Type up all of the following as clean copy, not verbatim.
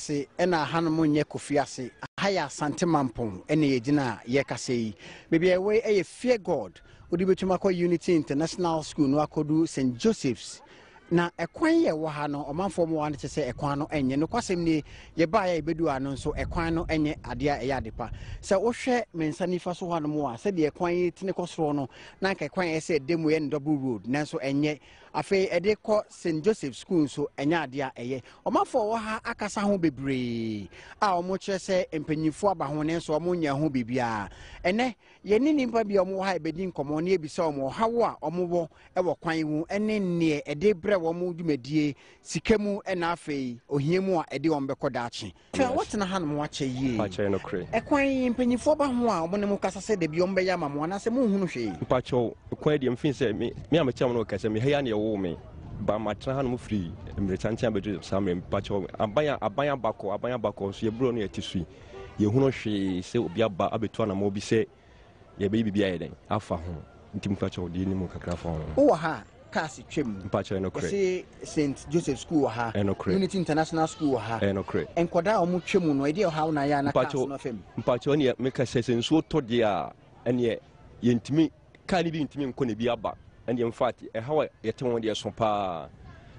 Kumase ɛna hanom nyɛ Kofi ase. Ha yɛ Asante Mampong ɛna yɛgyina a yɛrekasa yi. Baabi a yɛwɔ yi ɛyɛ Fear God. Wode bɛtumi akɔ Unity International School no akɔdu St Joseph's. Na ɛkwan yɛ wɔ ha no, ɔmanfoɔ mu wɔ ha no kyɛ sɛ ɛkwan no ɛnyɛ. Nokwasɛm nie, yɛbaeɛ a yɛbɛdu ha no nso ɛkwan no ɛnyɛ adeɛ a ɛyɛ ade pa. Sɛ wohwɛ me nsa nifa so hanom a, sɛdeɛ ɛkwan yi tene kɔ soro no, na anka ɛkwan a ɛyɛ sɛ ɛda mu yɛ no double road, nanso ɛnyɛ. Afei ɛde kɔ St. Joseph School nso, ɛnyɛ adeɛ a ɛyɛ. Ɔmanfoɔ a wɔwɔ ha akasa ho bebree a wɔkyerɛ sɛ mpanyinfoɔ aba ho nanso wɔnyɛ ho biribiara. Ɛnɛ, yɛne nnipa bi a wɔwɔ ha rebɛdi nkɔmmɔ na yɛbisa wɔn ɔhaw a wɔwɔ wɔ kwan ho ne neɛ ɛde brɛ wɔn dwumadie, sika mu na afei ohia mu a ɛde wɔn bɛkɔ daakye. Hwɛ, woatena hanom akyɛ yie. Mpakyɛ nokorɛ. Ɛkwan yi, mpanyinfoɔ ba ho a wɔn ne mo kasa sɛ dabi wɔn bɛyɛ ama mo anaasɛ monhunu hwee? Mpakyɛw, kwan yi deɛ mfin sɛ me me a mekyerɛ mo no kɛsɛ me ha yi ara na yɛwoo me ba matena hanom firi mmerɛ santen abɛduru saa mmerɛ mpakyɛw aban a aban aba kɔ aban aba kɔ nso yɛburo no yɛte so yi yɛhunu hwee sɛ obi aba abɛtu anamɔ bi sɛ yɛbɛyɛ biribi ayɛ dɛn afa ho nti mpakyɛw deɛ nim kakra fa ho. Wowɔ ha a cars twam. Mpakyɛw ɛnokorɛ. Yɛse St Joseph school wɔ ha. Ɛnokorɛ. Unity International school wɔ ha. Ɛnokorɛ. Nkɔdaa a wɔn twam no ɛdeɛ ɔhaw na ayɛ a na cars no afam. Mpakyɛw ɛneɛ meka sɛ sɛ nsuo tɔ deɛ a ɛneɛ yɛntumi car no bi ntumi nkɔ na ebi aba ɛneɛ infact ɛhaw a yɛte ho deɛ ɛso paa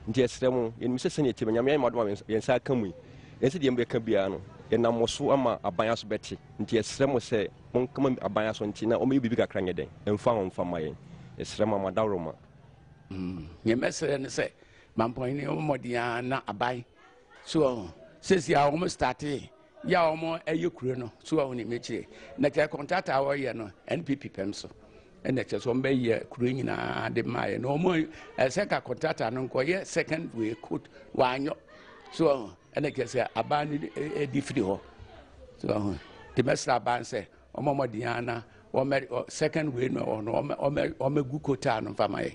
nti yɛsrɛ mo yɛnim sɛ sɛdeɛ ɛte Nyame ayɛ mo adom a yɛn nsa aka mu yi yɛn sɛ deɛ mobɛka biara no yɛnam mo so ama aban aso bɛte nti yɛsrɛ mo sɛ Monkama aban aso nti na wɔmmɛyɛ biribi kakra nyɛ dɛn mfa ho mfa mma yɛn. Yɛsrɛ mo ama dawuroma. Nea mɛsrɛ ne sɛ mampɔn ne wɔn mmɔden ara na aban so wɔn sɛsi a wɔn starte yɛ a wɔn ɛyɛ kuro no so wɔn ne mekyerɛ na kyerɛ kɔntrata a wɔyɛ no NPP pɛm so ɛna kyerɛ sɛ wɔn bɛyɛ kuro nyinaa de maa yɛ na wɔn ɛsɛ ka kɔntrata no nkɔyɛ second way coat wɔanyɔ so wɔn. ɛna kyerɛ sɛ aban no di firi hɔ so ɔho nti mɛsrɛ aban sɛ ɔmɔ mmɔden ara na wɔmɛ second way no ɔno ɔmɛ ɔmɛgu kotaa no mfa ma yɛ.